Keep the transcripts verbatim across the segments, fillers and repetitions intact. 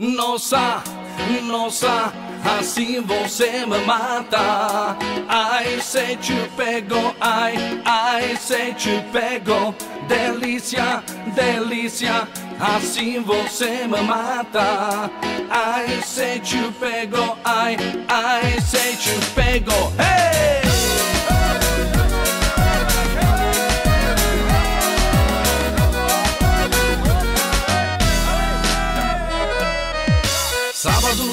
Nossa, nossa, assim você me mata. Ai, se te pego, ai, ai, se te pego. Delícia, delícia, assim você me mata. Ai, se te pego, ai, ai, se te pego. Hey! Sábado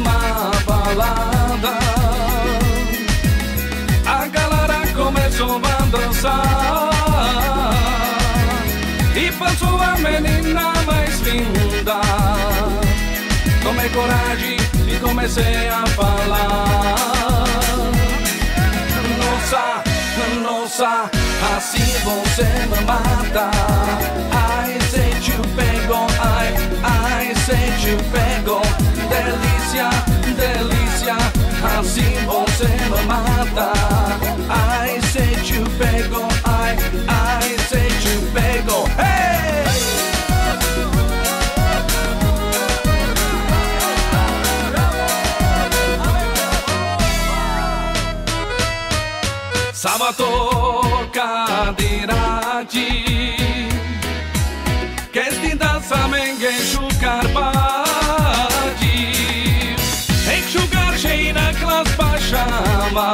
na balada, a galera começou a dançar e passou a menina mais linda. Tomei coragem e comecei a falar. Nossa, nossa, assim você me mata. Ai, se te pego, ai, ai, se te pego. Delícia, delícia, assim você me mata. Ai, se te pego, ai, ai, se te pego. Hey! Sabato cadeirati, questi dança mengue sciuccar pagi, e sciuccar sce in clas pasciama,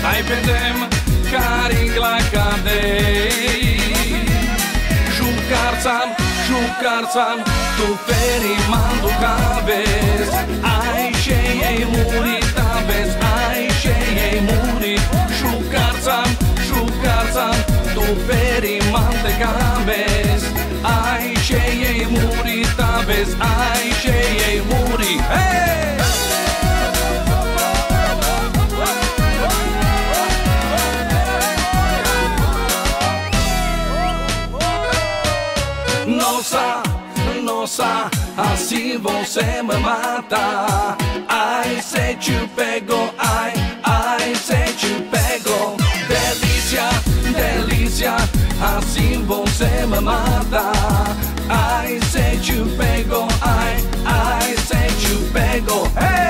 ai pedem caring la cadei, sciuccar sam, sciuccar sam, tu feri mandu caves, ai sce i muri taves, ai sce i muri, sciuccar sam, sciuccar sam, tu feri mandu caves, ai sce i muri taves, ai sce i muri. Hey! Nossa, nossa, assim você me mata. Ai, se te pego, ai, ai, se te pego. Delícia, delícia, assim você me mata. Ai, se te pego, ai, ai, se te pego. Hey!